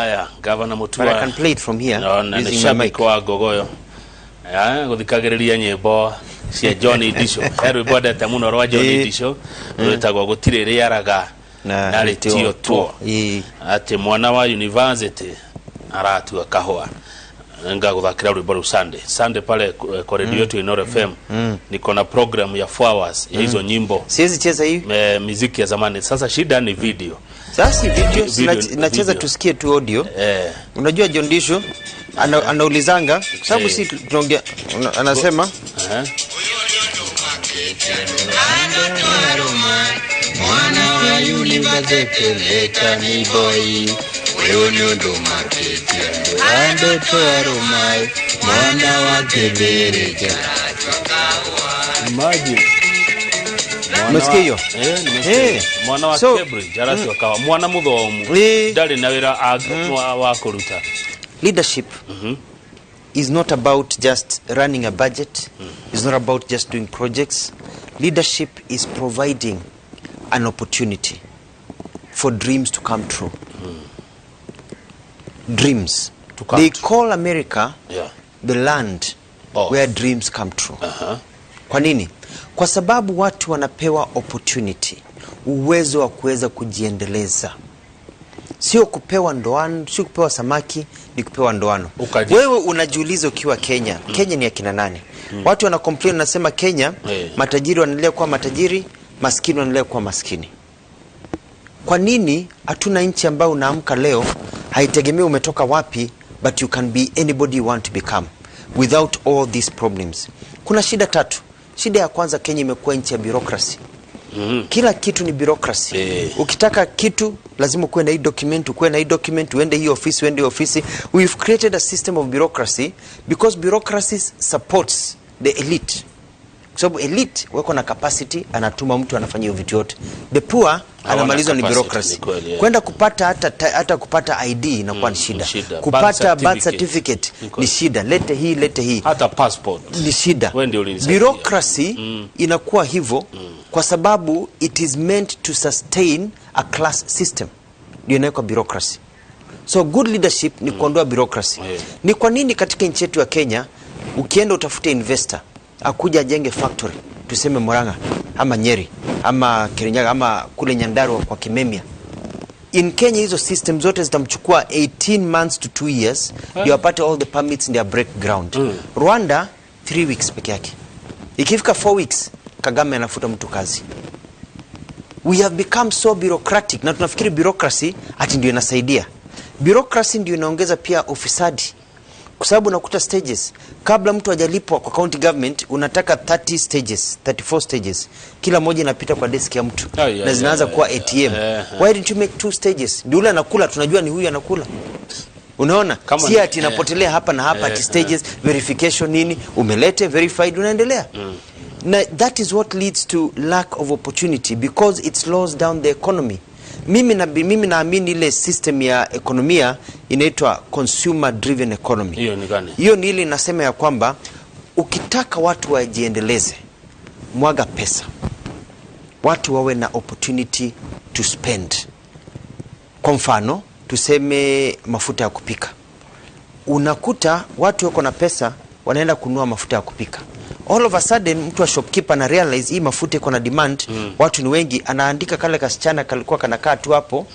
Haya, Gavana Mutua. But I can play it from here No, na nĩ using my mic. shabiki wa Ngogoyo. Ya, guthikagĩrĩria nyĩmbo cia John Ndisho. He rwĩmbo endete mũno rwa John Ndisho rwĩtagwo "Gũtirĩ rĩaraga na rĩtio tuo". Atĩ mwana wa university aratua kahũa. Ngagũthakĩra rwĩmbo rũu Sunday. Sunday pale kwa redio yetu Inoro FM niko na program ya 4 hours ya hizo nyimbo. Siwezi cheza hii. Miziki ya zamani. Sasa shida ni video. Sasa si video, Video, nacheza video. Tusikie tu audio. Unajua John Ndisho anaulizanga kwa sababu si tunaongea anasema Mwana wa university leta ni boy uyu ni undu makitie andu twarumai mwana wa kibirija. Imagine. Umesikia hiyo? Eh, nimesikia. Mwana wa Cambridge aratua kawa mwana muthomu ndarĩ na wĩra wa kũruta. Leadership is not about just running a budget. It's not about just doing projects. Leadership is providing an opportunity for dreams to come true. Dreams. To come They true. Call America the land Oh. where dreams come true. Kwa nini? Kwa sababu watu wanapewa opportunity, uwezo wa kuweza kujiendeleza, sio kupewa ndoano, sio kupewa samaki, ni kupewa ndoano. Wewe unajiuliza ukiwa Kenya, Kenya ni ya kina nani? Watu wana complain, wanasema Kenya matajiri wanaendelea kuwa matajiri, maskini wanaendelea kuwa maskini. Kwa nini hatuna nchi ambayo unaamka leo, haitegemei umetoka wapi, but you can be anybody you want to become without all these problems? Kuna shida tatu. Shida ya kwanza, Kenya imekuwa nchi ya bureaucracy. Kila kitu ni bureaucracy. Ukitaka kitu lazima ukuwe na hii document, ukuwe na hii document, uende hii ofisi, uende hii ofisi. We've created a system of bureaucracy because bureaucracy supports the elite, kwa sababu elite wako na capacity, anatuma mtu anafanya hiyo vitu yote. The poor anamalizwa ni capacity, bureaucracy. Ni kweli, yeah. Kwenda kupata hata kupata ID inakuwa ni shida. Ni shida. Kupata Birth birth certificate. certificate Ni kweli. Ni shida. Lete hii, lete hii, Hata passport. Ni shida. Wewe ndio ulinisaidia. Bureaucracy inakuwa hivyo kwa sababu it is meant to sustain a class system, ndio inawekwa bureaucracy. So good leadership ni kuondoa bureaucracy. Ni kwa nini katika nchi yetu ya Kenya ukienda utafute investor akuja ajenge factory, tuseme Murang'a ama Nyeri ama Kirinyaga ama kule Nyandarua kwa Kimemia, in Kenya hizo system zote zitamchukua 18 months to 2 years ndio apate all the permits ndio break ground. Rwanda 3 weeks peke yake. Ikifika 4 weeks, Kagame anafuta mtu kazi. We have become so bureaucratic na tunafikiri bureaucracy ati ndio inasaidia. Bureaucracy ndio inaongeza pia ufisadi, kwa sababu unakuta stages kabla mtu hajalipwa kwa county government, unataka 30 stages, 34 stages, kila moja inapita kwa desk ya mtu na zinaanza kuwa ATM. Why didn't you make two stages? Ndio ule anakula, tunajua ni huyu anakula. Unaona, Kama si ati inapotelea hapa na hapa, ati stages, verification, nini, umelete verified, unaendelea. Na that is what leads to lack of opportunity because it slows down the economy. Mimi naamini ile system ya ekonomia inaitwa consumer driven economy. Hiyo ni gani? Hiyo ni ile inasema ya kwamba ukitaka watu wajiendeleze, mwaga pesa, watu wawe na opportunity to spend. Kwa mfano, tuseme mafuta ya kupika, unakuta watu wako na pesa, wanaenda kununua mafuta ya kupika. All of a sudden mtu wa shopkeeper ana realize hii mafuta iko na demand, watu ni wengi, anaandika kale kasichana kalikuwa kanakaa tu hapo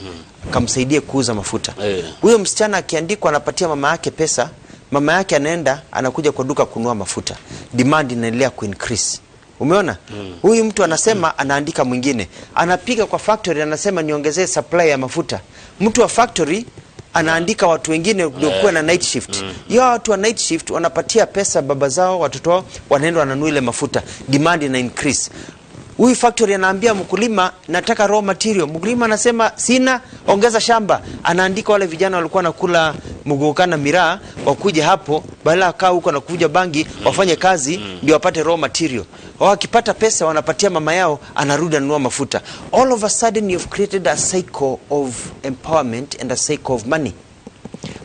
kamsaidie kuuza mafuta. Huyo msichana akiandikwa, anapatia mama yake pesa, mama yake anaenda, anakuja kwa duka kununua mafuta, demand inaendelea kuincrease. Umeona? Huyu mtu anasema, anaandika mwingine, anapiga kwa factory, anasema niongezee supply ya mafuta. Mtu wa factory anaandika watu wengine ndio kuwe na night shift. Hiyo watu wa night shift wanapatia pesa baba zao, watoto wao, wanaenda wananunua ile mafuta, demand ina increase. Huyu factory anaambia mkulima, "Nataka raw material." Mkulima anasema, "Sina, ongeza shamba." Anaandika wale vijana walikuwa wanakula muguka na miraa wakuje hapo, badala ya kaa huko na kuvuja bangi, wafanye kazi ndio wapate raw material. Wakipata pesa wanapatia mama yao, anarudi anunua mafuta. All of a sudden you've created a cycle of empowerment and a cycle of money.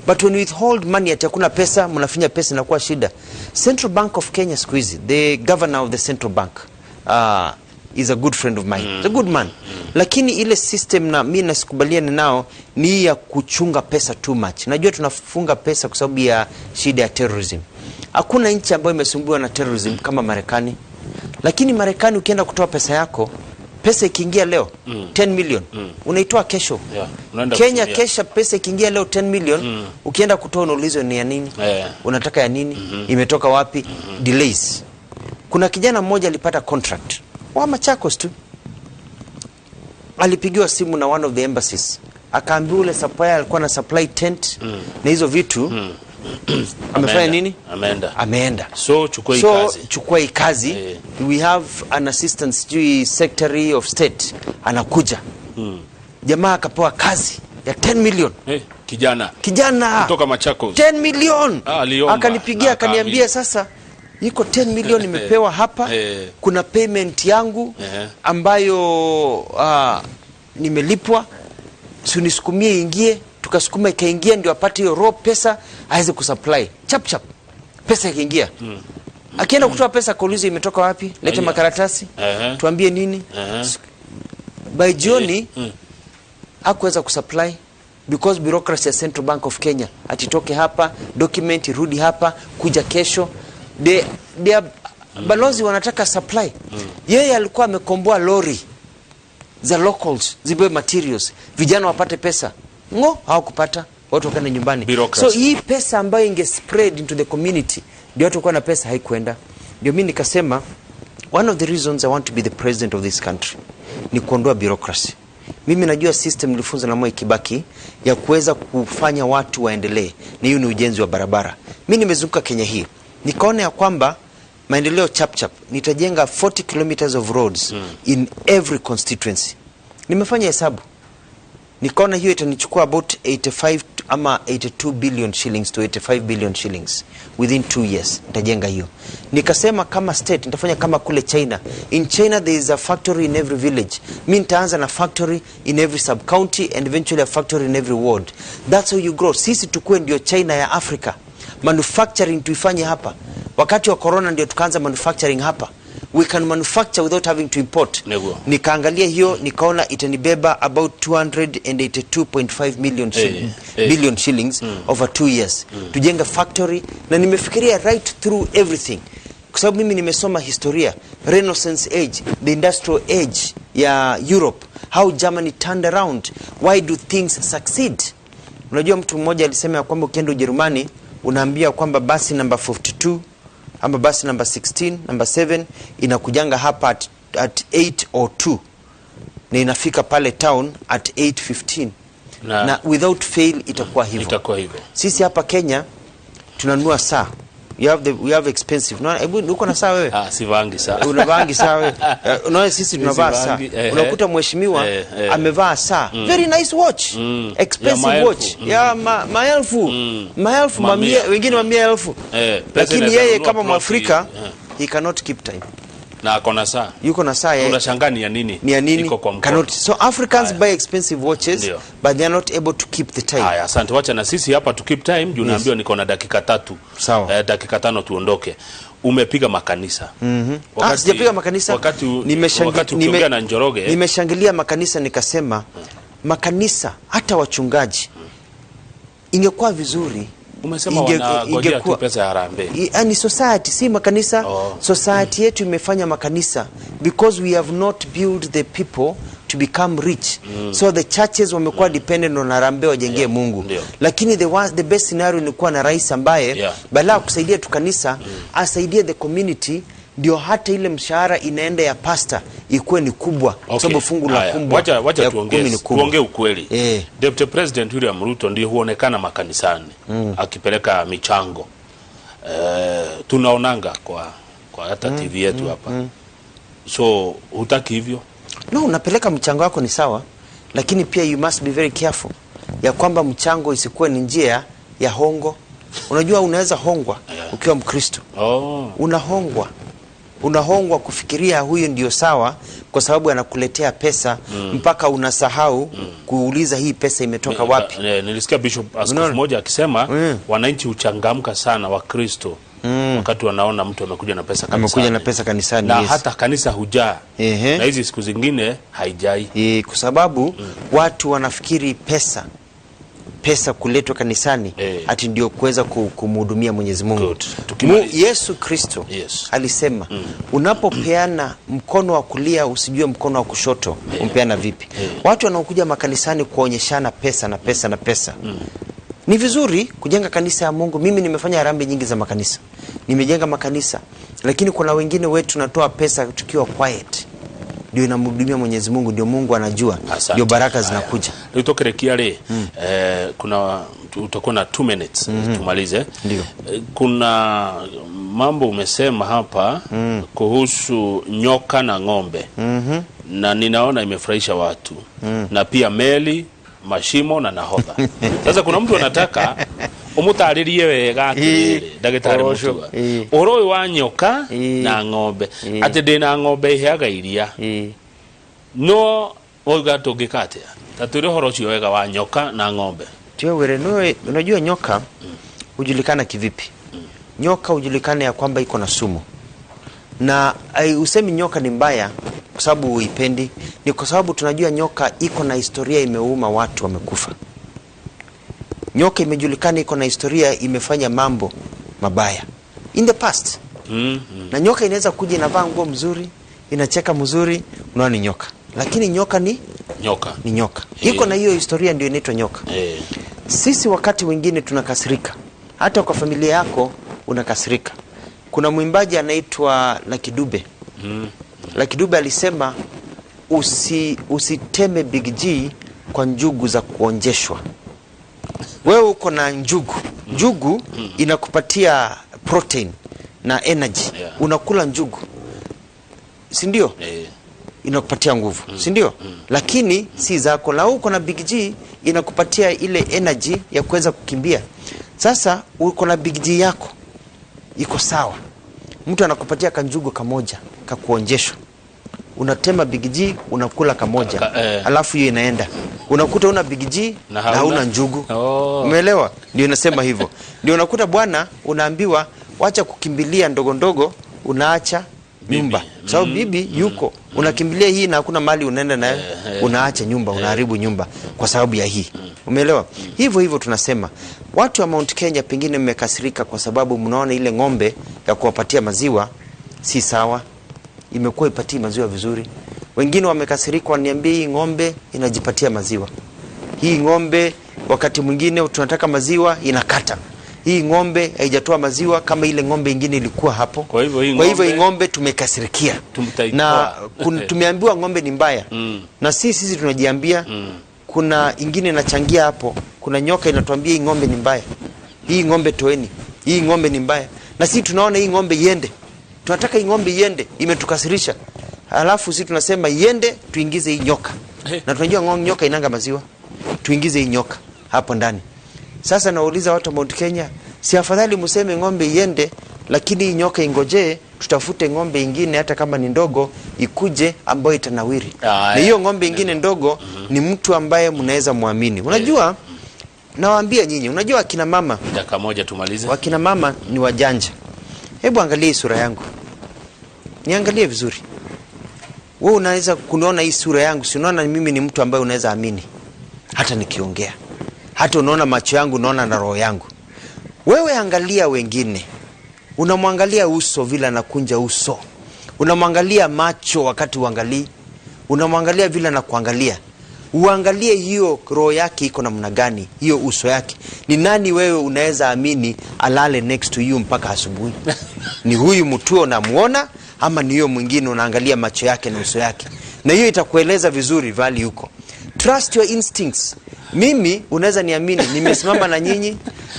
But when you withhold money, ati hakuna pesa, mnafinya pesa, inakuwa shida. Central Bank of Kenya siku hizi, the governor of the central bank, Is a good friend of mine. He's a good man. Lakini ile system na mi nasikubaliana nao ni hii ya kuchunga pesa too much. Najua tunafunga pesa kwa sababu ya shida ya terrorism. Hakuna nchi ambayo imesumbuliwa na terrorism kama Marekani. Lakini Marekani ukienda kutoa pesa yako, pesa ikiingia leo 10 million, unaitoa kesho. Yeah, unaenda Kenya kutumia. kesha pesa ikiingia leo 10 million, ukienda kutoa unaulizwa ni ya nini? Unataka ya nini? Imetoka wapi? Delays. Kuna kijana mmoja alipata contract wa Machakos tu, alipigiwa simu na one of the embassies, akaambiwa ule supplier alikuwa na supply tent na hizo vitu amefanya Ameenda. nini? Ameenda. Ameenda. So chukua hii So kazi. chukua hii kazi. We have an assistant, sijui secretary of state anakuja. Jamaa akapewa kazi ya 10 million. Kijana Kijana kutoka Machakos. 10 million. Ah, aliomba Akanipigia na akaniambia, akaamini. sasa iko 10 million nimepewa hapa, kuna payment yangu ambayo nimelipwa, si unisukumie ingie. Tukasukuma ikaingia, ndio apate hiyo raw pesa aweze kusupply chap chap. Pesa ikaingia. Akienda kutoa pesa akaulizwa imetoka wapi, lete Aya. makaratasi, tuambie nini. By jioni hakuweza kusupply because bureaucracy ya Central Bank of Kenya, atitoke hapa document irudi hapa kuja kesho. Balozi wanataka supply. Yeye alikuwa amekomboa lori za locals zibebe materials, vijana wapate pesa, ngo hawakupata, watu wakaenda nyumbani. Bureaucracy. So hii pesa ambayo inge spread into the community ndio watu kuwa na pesa haikuenda. Ndio mimi nikasema one of the reasons I want to be the president of this country ni kuondoa bureaucracy. Mimi najua system nilifunza na Mwai Kibaki ya kuweza kufanya watu waendelee, na hiyo ni ujenzi wa barabara. Mimi nimezunguka Kenya hii nikaona ya kwamba maendeleo chap chap, nitajenga 40 kilometers of roads in every constituency. Nimefanya hesabu nikaona hiyo itanichukua about 85 ama 82 billion shillings to 85 billion shillings within 2 years nitajenga hiyo. Nikasema kama state nitafanya kama kule China. In China there is a factory in every village. Mi nitaanza na factory in every sub county and eventually a factory in every ward. That's how you grow. Sisi tukue ndio China ya Africa. Manufacturing tuifanye hapa. Wakati wa corona ndio tukaanza manufacturing hapa. We can manufacture without having to import. Nego. Nikaangalia hiyo nikaona itanibeba about 282.5 million billion shillings over 2 years tujenge factory. Na nimefikiria right through everything kwa sababu mimi nimesoma historia, Renaissance age, the industrial age ya Europe, how Germany turned around. Why do things succeed? Unajua mtu mmoja alisema ya kwamba ukienda Ujerumani unaambia kwamba basi namba 52 ama basi namba 16, namba 7 inakujanga hapa at 8:02 na inafika pale town at 8:15 na without fail itakuwa hivyo. Itakuwa hivyo. Sisi hapa Kenya tunanunua saa. We have expensive. Unaona, hebu uko na saa wewe? Ah, sivangi saa. Unavaangi saa wewe? Unaona sisi tunavaa saa. Sivaangi, ehe. Unakuta mheshimiwa amevaa saa. Very nice watch. Expensive Ya maelfu. watch. Ya maelfu. Maelfu, Mamia. mamia, wengine mamia elfu. Pesa Lakini inaweza yeye nunua kama ploti, Mwafrika he cannot keep time. Na ako na saa. Yuko na saa ya Unashangaa ni ya nini? ni ya nini? Iko kwa mkono. Cannot. So Africans buy expensive watches Ndio. but they are not able to keep the time. Haya, asante. Wacha na sisi hapa tu keep time juu naambiwa niko na dakika 3. Sawa. Dakika 5 tuondoke. Umepiga makanisa. Ah, sijapiga makanisa. Wakati ukiongea na Njoroge Nimeshangilia makanisa nikasema makanisa hata wachungaji ingekuwa vizuri Umesema wanangojea tu pesa ya harambee. Ni society, si makanisa. Oh. Society yetu imefanya makanisa because we have not built the people to become rich. So the churches wamekuwa dependent on harambee wajengee Mungu. Lakini the best scenario ni kuwa na rais ambaye badala ya kusaidia tu kanisa asaidie the community, ndio hata ile mshahara inaenda ya pastor ikuwe ni kubwa kwa sababu fungu la Haya, kumbwa wacha ya tuongee 10 ni kubwa. tuongee ukweli. Deputy President William Ruto ndiye huonekana makanisani akipeleka michango. Tunaonanga kwa hata TV yetu hapa. So hutaki hivyo? No, unapeleka mchango wako ni sawa, lakini pia you must be very careful ya kwamba mchango isikuwe ni njia ya hongo. Unajua unaweza hongwa ukiwa Mkristo. Unahongwa, unahongwa kufikiria huyu ndio sawa kwa sababu anakuletea pesa mpaka unasahau kuuliza hii pesa imetoka wapi. Nilisikia Bishop, askofu Unaona? mmoja akisema wananchi huchangamka sana Wakristo. Wakati wanaona mtu amekuja na pesa kanisani. Amekuja na pesa kanisani, na yes. hata kanisa hujaa. Ehe. Na hizi siku zingine haijai. Kwa sababu watu wanafikiri pesa kuletwa kanisani ati ndio kuweza kumhudumia Mwenyezi Mungu. Good. Tukimaliza. Yesu Kristo alisema unapopeana mkono wa kulia usijue mkono wa kushoto umpeana vipi. Watu wanaokuja makanisani kuonyeshana pesa na pesa na pesa. Ni vizuri kujenga kanisa ya Mungu. Mimi nimefanya harambee nyingi za makanisa. Nimejenga makanisa. Lakini kuna wengine wetu tunatoa pesa tukiwa quiet. Ndio inamhudumia Mwenyezi Mungu, ndio Mungu anajua. Asante. Ndio baraka Haya. zinakuja. Rĩu tũkĩrĩkia rĩ, kuna utakuwa na 2 minutes tumalize. Ndio. Kuna mambo umesema hapa kuhusu nyoka na ng'ombe na ninaona imefurahisha watu na pia meli, mashimo na nahodha. Sasa kuna mtu anataka umutarĩrie wega atĩrĩrĩ, ndagĩtarĩ Ũhoro ũcio, Mutua, ĩĩ. ũhoro ũyũ wa nyoka Ĩĩ. na ng'ombe, Ĩĩ. atĩ ndĩna ng'ombe iheaga iria no wauga tũngĩka atĩa? Ta twĩre ũhoro ũcio wega wa nyoka na ng'ombe. Tiwere, unajua nyoka hujulikana kivipi? Nyoka hujulikana ya kwamba iko na sumu. Na usemi nyoka ni mbaya kwa sababu huipendi, ni kwa sababu tunajua nyoka iko na historia, imeuma watu wamekufa. Nyoka imejulikana iko na historia, imefanya mambo mabaya in the past. Na nyoka inaweza kuja inavaa nguo mzuri, inacheka mzuri, unaona ni nyoka. Lakini nyoka ni nyoka. Ni nyoka. Iko na hiyo historia ndio inaitwa nyoka. Sisi wakati wengine tunakasirika. Hata kwa familia yako unakasirika. Kuna mwimbaji anaitwa Lucky Dube. Lucky Dube alisema usiteme Big G kwa njugu za kuonjeshwa. Wewe uko na njugu. Njugu inakupatia protein na energy. Unakula njugu. Si ndio? Inakupatia nguvu, si ndio? Lakini si zako. La uko na Big G inakupatia ile energy ya kuweza kukimbia. Sasa uko na Big G yako iko sawa. Mtu anakupatia kanjugu kamoja kakuonjeshwa. Unatema Big G unakula kamoja. Alafu hiyo inaenda. Unakuta una Big G Na na hauna? hauna njugu. Umeelewa? Ndio inasema hivyo. Ndio unakuta bwana unaambiwa wacha kukimbilia ndogo ndogo, unaacha Bibi. nyumba. Sababu bibi yuko. Unakimbilia hii na hakuna mali unaenda nayo. Unaacha nyumba, unaharibu nyumba kwa sababu ya hii. Umeelewa? Hivyo hivyo tunasema watu wa Mount Kenya pengine mmekasirika kwa sababu mnaona ile ng'ombe ya kuwapatia maziwa si sawa. Imekuwa ipatii maziwa vizuri. Wengine wamekasirika waniambia hii ng'ombe inajipatia maziwa. Hii ng'ombe wakati mwingine tunataka maziwa inakata. Hii ng'ombe haijatoa maziwa kama ile ng'ombe ingine ilikuwa hapo. Kwa hivyo hii Kwa hivyo hii ng'ombe ng'ombe tumekasirikia. Tumtaitoa. Na tumeambiwa ng'ombe ni mbaya. Na sisi tunajiambia kuna ingine inachangia hapo. Kuna nyoka inatuambia hii ng'ombe ni mbaya. Hii ng'ombe toeni. Hii ng'ombe ni mbaya. Na sisi tunaona hii ng'ombe iende. Tunataka hii ng'ombe iende, imetukasirisha. Alafu sisi tunasema iende tuingize hii nyoka. Na tunajua nyoka inanga maziwa. Tuingize hii nyoka hapo ndani. Sasa nauliza watu wa Mount Kenya, si afadhali mseme ng'ombe iende lakini hii nyoka ingojee, tutafute ng'ombe ingine hata kama ni ndogo ikuje ambayo itanawiri. Na hiyo ng'ombe ingine ndogo ni mtu ambaye mnaweza muamini. Unajua, nawaambia nyinyi, unajua akina mama, Dakika moja tumalize. Wakina mama ni wajanja. Hebu angalia hii sura yangu. Niangalie vizuri. Wewe unaweza kuniona hii sura yangu, si unaona mimi ni mtu ambaye unaweza amini hata nikiongea. Hata unaona macho yangu, unaona na roho yangu. Wewe angalia wengine. Unamwangalia uso vile anakunja uso. Unamwangalia macho wakati uangalii. Unamwangalia vile anakuangalia. Uangalie hiyo roho yake iko namna gani, hiyo uso yake. Ni nani wewe unaweza amini alale next to you mpaka asubuhi? Ni huyu mtu unamuona ama ni huyo mwingine unaangalia macho yake na uso yake? Na hiyo itakueleza vizuri vali yuko. Trust your instincts. Mimi unaweza niamini, nimesimama na nyinyi,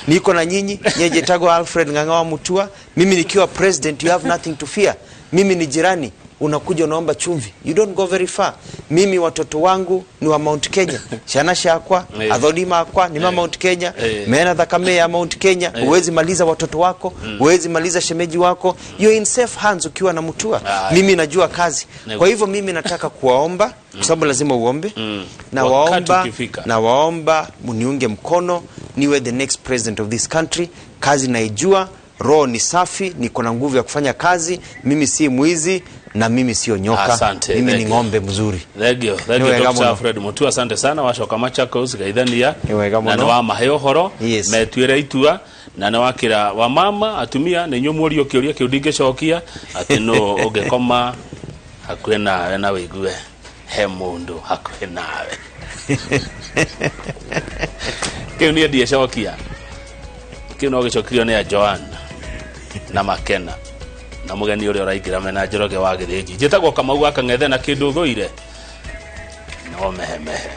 niko na nyinyi, nyeje tago Alfred Ng'ang'a Mutua, mimi nikiwa president you have nothing to fear. Mimi ni jirani, unakuja unaomba chumvi. You don't go very far. Mimi watoto wangu ni wa Mount Kenya. Shana shakwa, adholima akwa, ni ma Mount Kenya, mena dhakame ya Mount Kenya. Huwezi maliza watoto wako, huwezi maliza shemeji wako. You're in safe hands ukiwa na Mutua. Mimi najua kazi. Kwa hivyo mimi nataka kuwaomba, kwa sababu lazima uombe. Na Wakati ukifika. waomba mniunge mkono niwe the next president of this country. Kazi naijua, Roho ni safi, niko na nguvu ya kufanya kazi. Mimi si mwizi na mimi sio nyoka. Asante, Mimi thank ni you. Ng'ombe mzuri. Thengio, Nĩ thengio. wega Dr. mũno. Alfred Mutua, asante sana. Wacoka Machakos, geithania. Nĩ wega Na mũno. nĩ wamahe ũhoro. Yes. Metuĩre itua na nĩ wakĩra wamama atumia nĩ inyuĩ muorio kĩũria kĩu ndingĩcokia atĩ nũ ũngĩkoma hakuhĩ nawe na wĩigue he mũndũ hakuhĩ nawe. Kĩu niĩ ndiĩcokia, kĩu no gĩcokirio nĩ a Joan na Makena na mũgeni ũrĩa ũraingĩra mena Njoroge wa Gĩthĩnji. Njĩtagwo Kamau wa Kang'ethe na kĩndũ thũire no mehemehe.